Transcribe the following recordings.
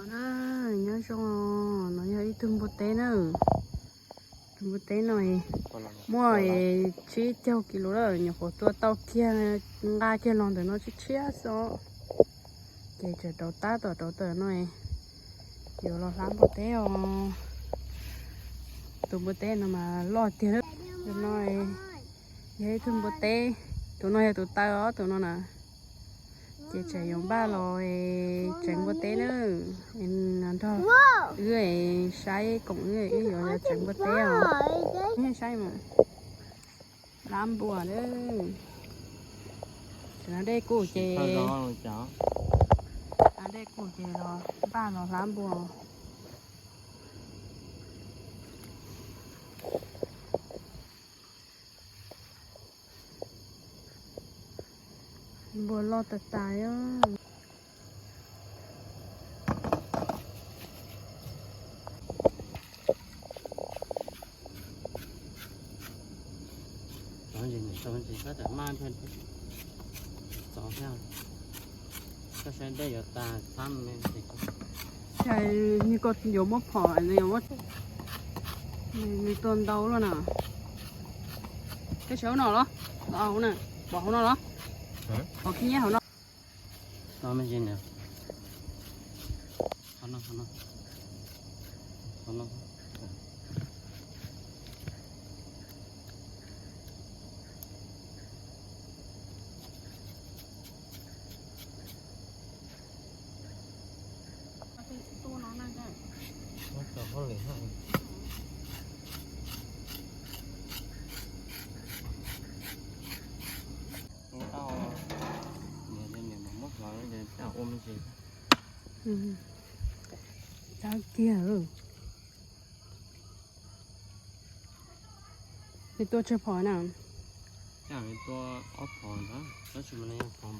Nyob zoo, no yog ib tug npua teb na. Tus npua teb no muaj tsib caug kis lus lawm, nyuam qhuav tua tau kiag nqa kiag los ntawm no tshiab tshiab xwb. Ces tseem rauv tab tom rauv tawm no, yuav los hlab npua teb os. Tus npua teb no mas loj tiag. Tus no yog ib tug npua teb, tus no yog tus taw os, tus no na. Ces tseem yuav npaj los tseev npua teb na, nrog wb saib koom wb, wb yuav tseev npua teb os. Saib mas, hlab npua na. Tseem no dej kuj ces, dej kuj ces los npaj los hlab npua. Npua loj tas tas. Nws tua ntau luaj na. Koj tsis hauv no los? Los hauv na, pov hauv no los? Pov khib nyiab hauv no. Tau kiag. Nws tua tsawg phom na? Tua ob phom ntawd, tab sis mas nws yog phom.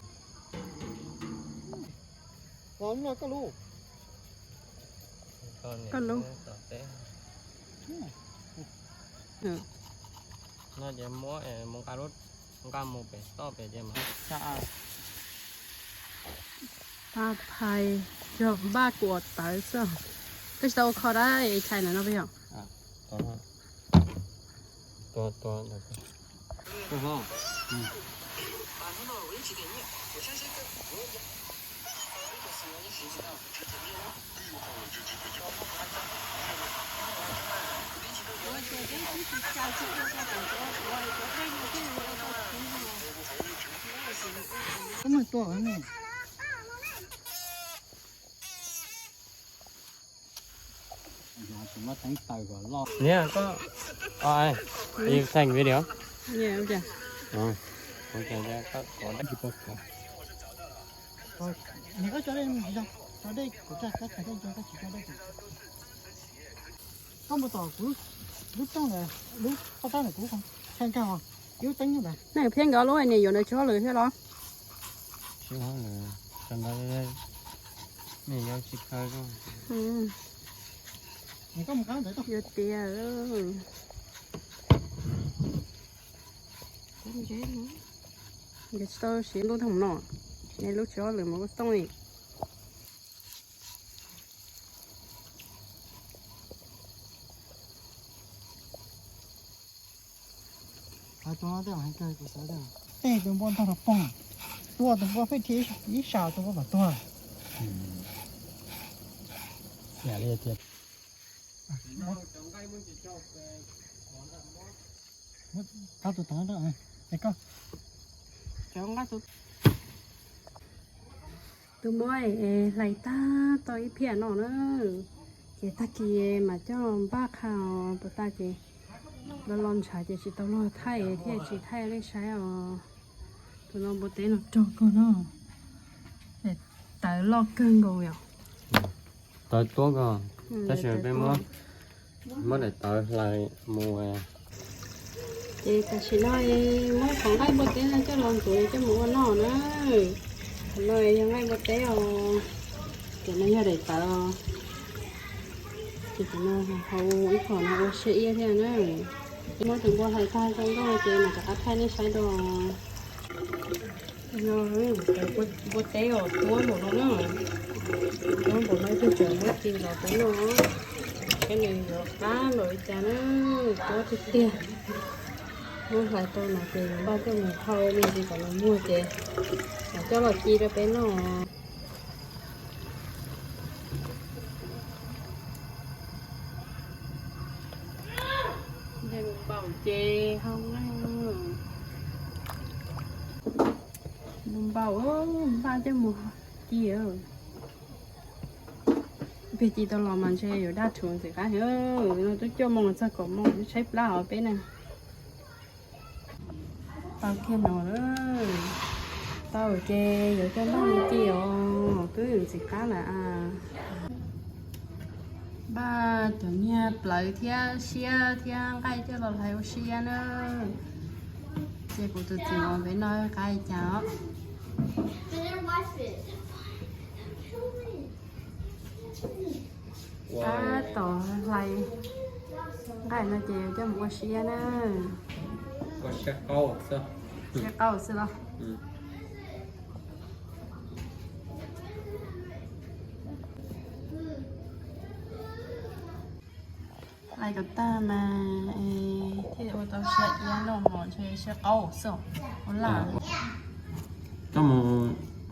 Koj lub. No ces muab mus nqa lub, nqa mus pem toj pem ces mas. Pab phais yog npaj kuam tawv xwb. Koj tsis tau ua kho dab tshais ntawm no puas yog? Niam, koj, are you taking video? Yeah, okay. Koj mus tom kuv lub rooj ntawd, lub qab tab ntawm kuv, khaws nkag os, ib lub teeb ntawd. Nej phiab nkawd lub niam yuav ntawd tsis hauj lwm thiab los? Tsis hauj lwm, sawv ntawd nej yuav tsis khaws. Yuav tias, nkawd tsis tau siv lub thooj no, nej lub tsis hauj lwm mus ua tooj li. Tej tus npua ntog rau poog, tua tus npua pheej dhia ib sab tus npua mam tuag. Qab tus tod, es koj tus muab hlais tag tau ib phiaj no na, ces tag kis mas coj npaj qha puas tag ces los los ntshav ces tsis tau luag thaij thiaj tsis thaij nej saib os. Tus no npua teb no rog kawg no, tawv loj kawg nkaus yom. Tawv tuab kawg, tab sis peb muab, muab daim tawv hlais mus. Ces tam sim no muab qhov nqaij npua teb no coj los ntxuav coj mus ua noj na. Qhov no yog nqaij npua teb os, cov no yog daim tawv os. Ces cov no hau ib qho no ua siab iab thiab na. Muab tus npua hlais tag zoo nkauj ces mam rov qab thaij nej saib dua. No, npua teb os, tuab npaum no na. Tuab npaum no ib tug tseem Peb no, peb nws yuav qab npaum li cas na, cuab tiag tiag. Muab hlais tau no ces yuav npaj coj mus hau me ntsis kom nws muag ces mam coj los ci rau peb noj. Npaj npaum ces hau na. Npaj npaum, npaj coj mus ci. Peb ci tau los mas ntshe yuav daj rhuv ntxim qab heev. No twb cuaj moos txog kaum moos, tshaib plab os peb na. Tau kiag no lawm. Tau ces yuav coj npaj mus ci os, twb ntxim qab lawm a. Npaj cov niag plawv thiab siab thiab nqaij coj los hlais ua siab na. Ces kuv tus txiv os, peb noj qab li cas os. Tab tom hlais nqaij no ces coj mus ua siab na. Ua siab qaub xwb. Siab qaub xwb los? Hlais kom tag mas thiaj ua tau siab iab noj mov, ntshe siab qaub xwb. Ua laj. Coj mus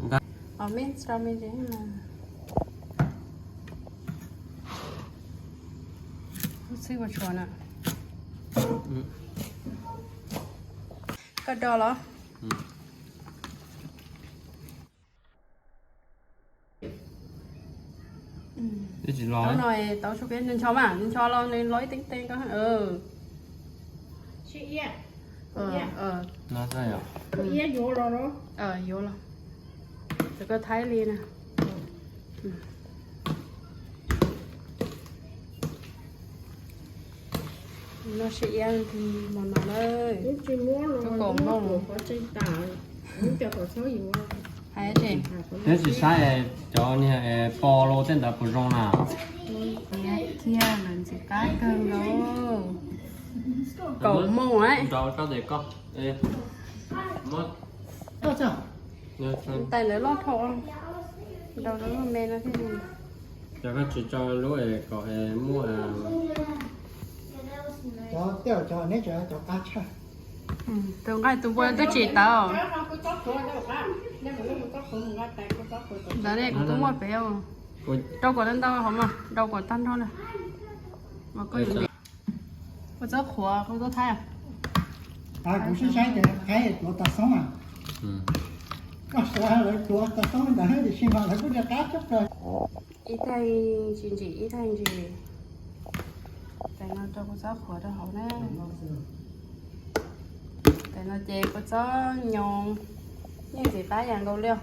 nqa. Os, me rau me ntsis mas. Lub txhib ua tshua na. Koj do los? Tau no tau tshuav kiag, nws ncho mas, nws ncho los nws los ib teev teev ko. Yuav los, yuav los. Txawm koj thaij li na. Noj siab iab mos no na. Kaum moos. Hais tias neb tsis saib cov niag pos los tej ntawd puas zoo na? Kiag lawm ntxim qab kawg nkaus. Kaum moos lawm. Tais lawv loj dhau, rau lawv loj me no thiaj li. Cov koj tsis tso lub es kom muaj. Cov tej cov neb tseem cov qab tshaj. Tus nqaij tus npua twb tsis tawv. Ntawd ne kuv twb muaj pem. Rau kom ntau ntau hov mas, rau kom tag nrho na. Kua txob qhuav, kua txob thaib. Kuv sib saib ces qaib tuav tas xoob a. Koj suav lawv tuav tas xoob ntawd tiam sis mas lawv kuj qab tshaj plaws. Ib thaj ntsim ntsim, ib thaj ntsim. Tais no rau kua txob qhuav rau hauv na. Tais no ces kua txob nyoos, yeej ntxim qab yam nkaus li os.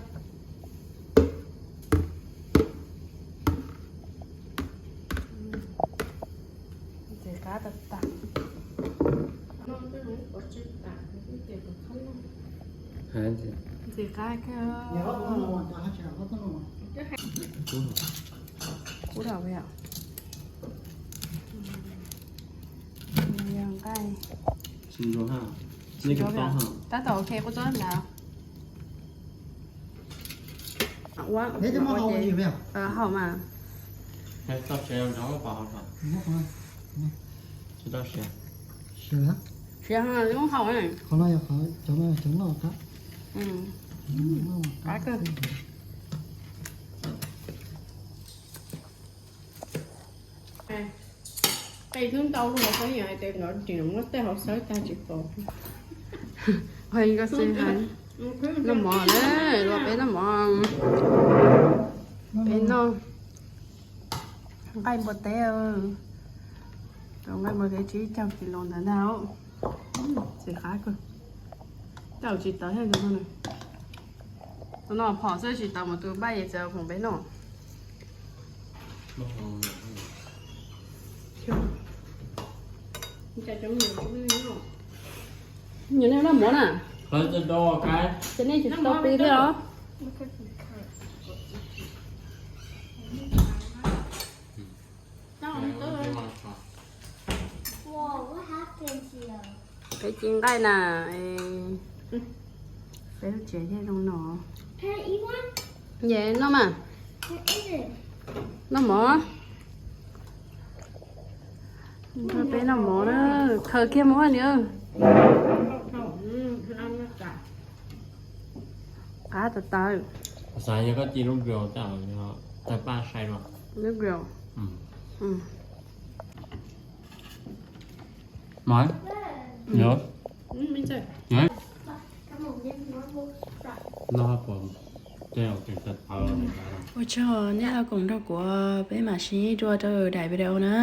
Ntxim qab tas tas. Ntxim qab kawg. Kub dhau yom. Yog nqaij. Tab tom ok, kua txob ntawd. Ua, haum mas. Siav, haum. Qab kawg. Qe hlwb ntau lub hauv xawb, yog hais tias nkawd tseem muab tej hauv xawb tag tsis pom. Noj mov na, los peb noj mov. Peb noj nqaij npua teb, tus nqaij npua teb tsib caug kis lus ntawd ntag. Ntxim qab kawg. Coj tsis tawv thiab tus no. Tus no phom xwb tsis tau mas tus npaj es txawm khoom peb noj. Nyuam nej noj mov na. Ces nej tsis tau pw thiab os. Peb ci nqaij na, peb lub tsev thiaj zoo no. Yes, noj mas. Noj mov. Peb noj mov na, khaws kiag mov niam. Qab tas tas. Xav yog koj ci lub grill tawg paj sai los. Lub grill. Mov. Ua tsaug neb los koom nrog kuv, peb mam sib ntsib dua rau daim video na.